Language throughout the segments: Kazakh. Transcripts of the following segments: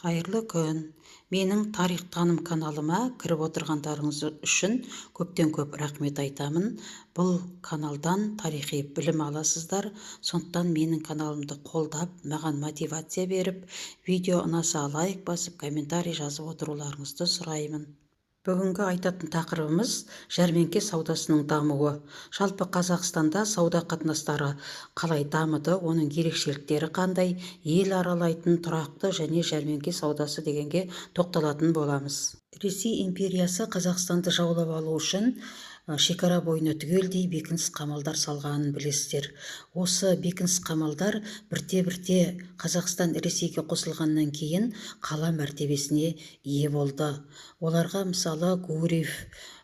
Қайырлы күн! Менің Тарих таным каналыма кіріп отырғандарыңыз үшін көптен көп рахмет айтамын. Бұл каналдан тарихи білім аласыздар. Сондықтан менің каналымды қолдап, маған мотивация беріп, видео ұнаса, лайк басып, комментарий жазып отыруларыңызды сұраймын. Бүгінгі айтатын тақырыбымыз – жәрмеңке саудасының дамуы. Жалпы, Қазақстанда сауда қатынастары қалай дамыды, оның ерекшеліктері қандай, ел аралайтын, тұрақты және жәрмеңке саудасы дегенге тоқталатын боламыз. Ресей империясы Қазақстанды жаулап алу үшін шекара бойына түгелдей бекініс, қамалдар салғанын білесіздер. Осы бекініс, қамалдар бірте-бірте Қазақстан Ресейге қосылғаннан кейін қала мәртебесіне ие болды. Оларға, мысалы, Гурьев,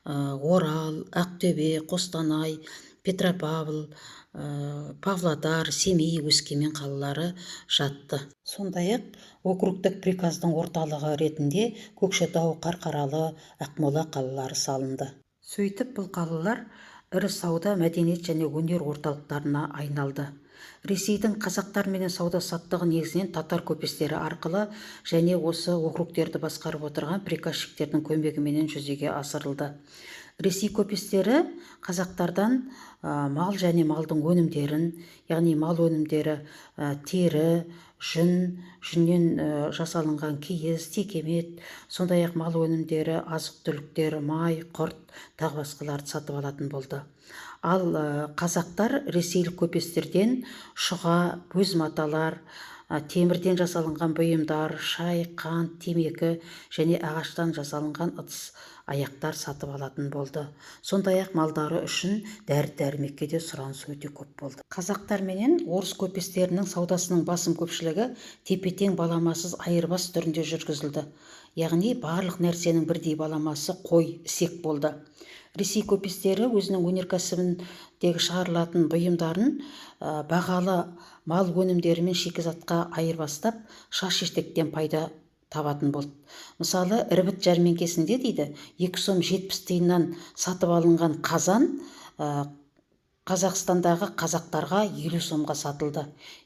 Орал, Ақтөбе, Қостанай, Петропавл, Павлодар, Семей, Өскемен қалалары жатты. Сондай-ақ округтік приказдың орталығы ретінде Көкшетау, Қарқаралы, Ақмола қалалары салынды. Сөйтіп, бұл қалалар ірі сауда, мәдениет және өнер орталықтарына айналды. Ресейдің қазақтарменен сауда-саттығы негізінен татар көпестері арқылы және осы округтерді басқарып отырған приказчиктердің көмегіменен жүзеге асырылды. Ресей көпестері қазақтардан мал және малдың өнімдерін, яғни мал өнімдері тері, жүн, жүннен жасалынған киіз, текемет, сондай-ақ мал өнімдері, азық-түліктер, май, құрт, тағы басқаларды сатып алатын болды. Ал қазақтар ресейлік көпестерден шұға, бөз маталар, темірден жасалынған бұйымдар, шай, қант, темекі және ағаштан жасалынған ыдыс аяқтар сатып алатын болды. Сондай-ақ малдары үшін дәрі-дәрмекке де сұраныс өте көп болды. Қазақтар менен орыс көпестерінің саудасының басым көпшілігі тепе-тең баламасыз айырбас түрінде жүргізілді, яғни барлық нәрсенің бірдей баламасы қой, ісек болды. Ресей көпестері өзінің өнеркәсібіндегі шығарылатын бұйымдарын бағалы мал өнімдері мен шикізатқа айырбастап, шаш етектен пайда табатын болды. Мысалы, Ірбіт жәрмеңкесінде, дейді, 2 сом 70 тиыннан сатып алынған қазан Қазақстандағы қазақтарға 50 сомға сатылды.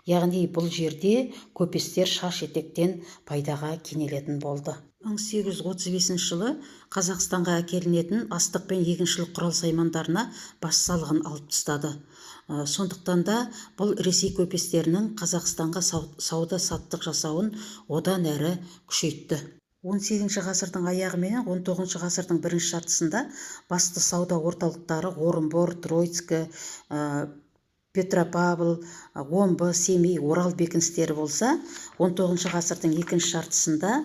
Яғни бұл жерде көпестер шаш етектен пайдаға кенелетін болды. 1835 жылы Қазақстанға әкелінетін астық пен егіншілік құрал-саймандарына бас салығын алып тастады. Сондықтан да бұл Ресей көпестерінің Қазақстанға сауда-саттық жасауын одан әрі күшейтті. 18 ғасырдың аяғы менен 19 ғасырдың бірінші жартысында басты сауда орталықтары Орынбор, Троицкі, Петропавл, Омбы, Семей, Орал бекіністері болса, 19 ғасырдың екінші жартысында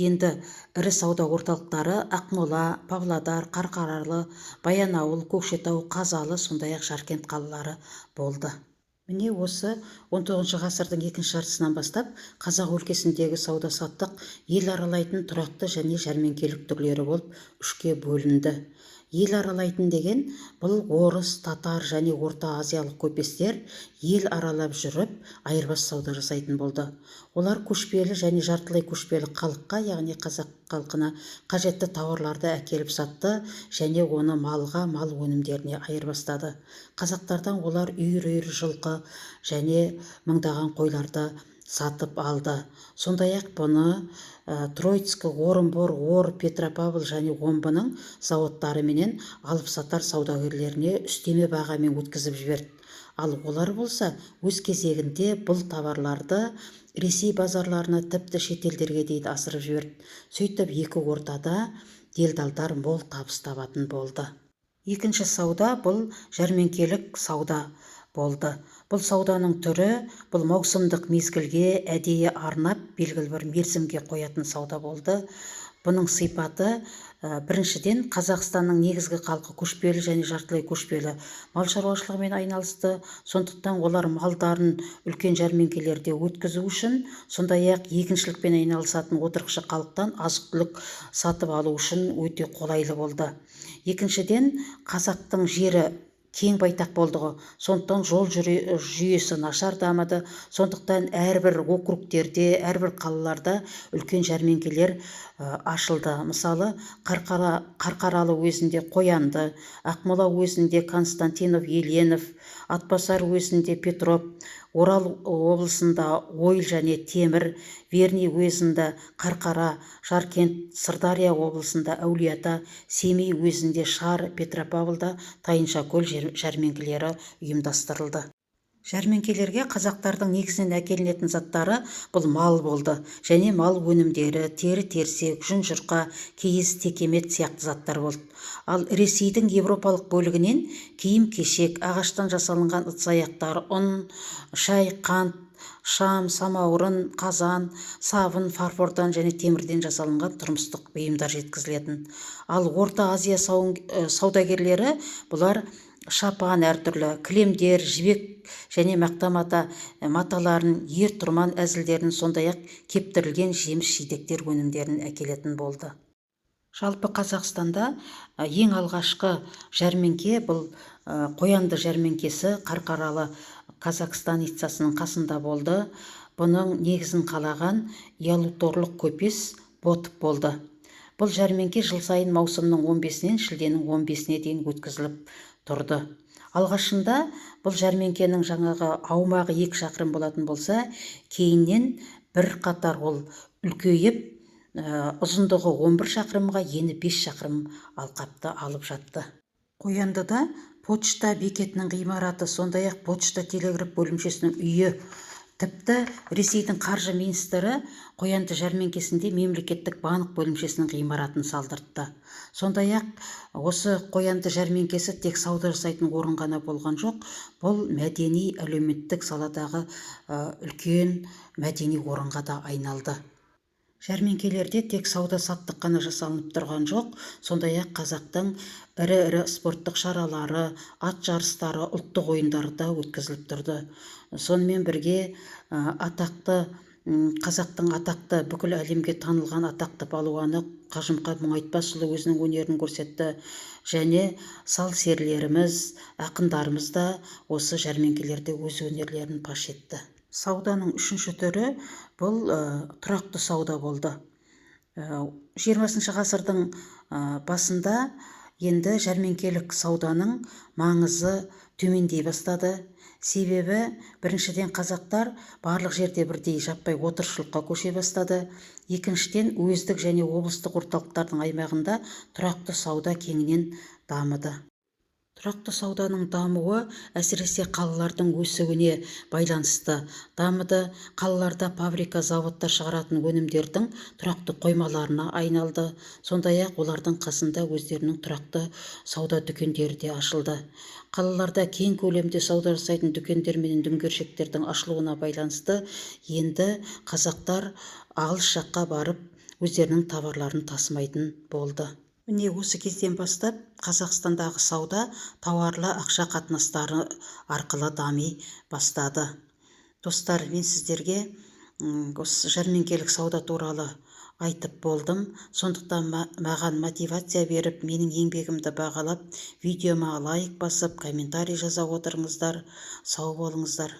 енді ірі сауда орталықтары Ақмола, Павлодар, Қарқаралы, Баянауыл, Көкшетау, Қазалы, сондай-ақ Жаркент қалалары болды. Міне, осы 19 ғасырдың екінші жартысынан бастап қазақ өлкесіндегі сауда-саттық ел аралайтын, тұрақты және жәрмеңкелік түрлері болып үшке бөлінді. Ел аралайтын деген бұл орыс, татар және орта азиялық көпестер ел аралап жүріп, айырбас сауда жасайтын болды. Олар көшпелі және жартылай көшпелі халыққа, яғни қазақ халқына қажетті тауарларды әкеліп сатты және оны малға, мал өнімдеріне айырбастады. Қазақтардан олар үйір-үйір жылқы және мыңдаған қойларды сатып алды. Сондай-ақ бұны Троицкі, Орынбор, Ор, Петропавл және Омбының зауыттары менен алыпсатар саудагерлеріне үстеме бағамен өткізіп жіберді. Ал олар болса, өз кезегінде бұл товарларды Ресей базарларына, тіпті шетелдерге дейін асырып жіберді. Сөйтіп, екі ортада делдалдар мол табыс табатын болды. Екінші сауда – бұл жәрмеңкелік сауда болды. Бұл сауданың түрі – бұл маусымдық мезгілге әдейі арнап, белгілі бір мерзімге қоятын сауда болды. Бұның сипаты: біріншіден, Қазақстанның негізгі халқы көшпелі және жартылай көшпелі мал шаруашылығымен айналысты. Сондықтан олар малдарын үлкен жәрмеңкелерде өткізу үшін, сондай-ақ егіншілікпен айналысатын отырықшы халықтан азық-түлік сатып алу үшін өте қолайлы болды. Екіншіден, қазақтың жері кең байтақ болды ғой, сондықтан жол жүйесі нашар дамыды. Сондықтан әрбір округтерде, әрбір қалаларда үлкен жәрмеңкелер ашылды. Мысалы, Қарқаралы уезінде Қоянды, Ақмола уезінде Константинов, Еленов, Атбасар уезінде Петров, Орал облысында Ойыл және Темір, Верный уезінде Қарқара, Жаркент, Сырдария облысында Әулиеата, Семей уезінде Шар, Петропавлда Тайыншакөл жәрмеңкелері ұйымдастырылды. Жәрмеңкелерге қазақтардың негізінен әкелінетін заттары бұл мал болды және мал өнімдері, тері-терсек, жүн-жұрқа, киіз, текемет сияқты заттар болды. Ал Ресейдің европалық бөлігінен киім-кешек, ағаштан жасалынған ыдыс-аяқтар, ұн, шай, қант, шам, самаурын, қазан, сабын, фарфордан және темірден жасалынған тұрмыстық бұйымдар жеткізілетін. Ал Орта Азия саудагерлері бұлар шапан, әртүрлі кілемдер, жібек және мақта маталарын, ер-тұрман әзілдерін, сондай-ақ кептірілген жеміс-жидектер өнімдерін әкелетін болды. Жалпы Қазақстанда ең алғашқы жәрмеңке бұл Қоянды жәрмеңкесі Қарқаралы казак станицасының қасында болды. Бұның негізін қалаған ялуторлық көпес Ботов болды. Бұл жәрмеңке жыл сайын маусымның 15-інен шілденің 15-іне дейін өткізіліп тұрды. Алғашында бұл жәрмеңкенің жаңағы аумағы 2 шақырым болатын болса, кейіннен бір қатар ол үлкейіп, ұзындығы 11 шақырымға, ені 5 шақырым алқапты алып жатты. Қояндыда почта бекетінің ғимараты, сондай-ақ почта телеграф бөлімшесінің үйі, тіпті Ресейдің қаржы министрі Қоянды жәрмеңкесінде мемлекеттік банк бөлімшесінің ғимаратын салдыртты. Сондай-ақ осы Қоянды жәрмеңкесі тек сауда жасайтын орын ғана болған жоқ, бұл мәдени әлеуметтік саладағы үлкен мәдени орынға да айналды. Жәрмеңкелерде тек сауда-саттық қана жасалынып тұрған жоқ, сондай-ақ қазақтың ірі-ірі спорттық шаралары, ат жарыстары, ұлттық ойындары да өткізіліп тұрды. Сонымен бірге атақты қазақтың атақты, бүкіл әлемге танылған атақты палуаны Қажымұқан Мұңайтпасұлы өзінің өнерін көрсетті және сал серілеріміз, ақындарымыз да осы жәрмеңкелерде өз өнерлерін паш етті. Сауданың үшінші түрі бұл тұрақты сауда болды. 20 ғасырдың басында енді жәрмеңкелік сауданың маңызы төмендей бастады. Себебі біріншіден қазақтар барлық жерде бірдей жаппай отырықшылыққа көше бастады. Екіншіден уездік және облыстық орталықтардың аймағында тұрақты сауда кеңінен дамыды. Тұрақты сауданың дамуы әсіресе қалалардың өсуіне байланысты дамыды. Қалаларда фабрика, заводтар шығаратын өнімдердің тұрақты қоймаларына айналды. Сондай-ақ олардың қасында өздерінің тұрақты сауда дүкендері де ашылды. Қалаларда кең көлемде сауда жасайтын дүкендер менен дүңгіршектердің ашылуына байланысты енді қазақтар алыс жаққа барып өздерінің товарларын тасымайтын болды. Міне осы кезден бастап Қазақстандағы сауда тауарлы ақша қатынастары арқылы дами бастады. Достар, мен сіздерге осы жәрмеңкелік сауда туралы айтып болдым. Сондықтан маған мотивация беріп, менің еңбегімді бағалап, видеома лайк басып, комментарий жаза отырыңыздар. Сау болыңыздар.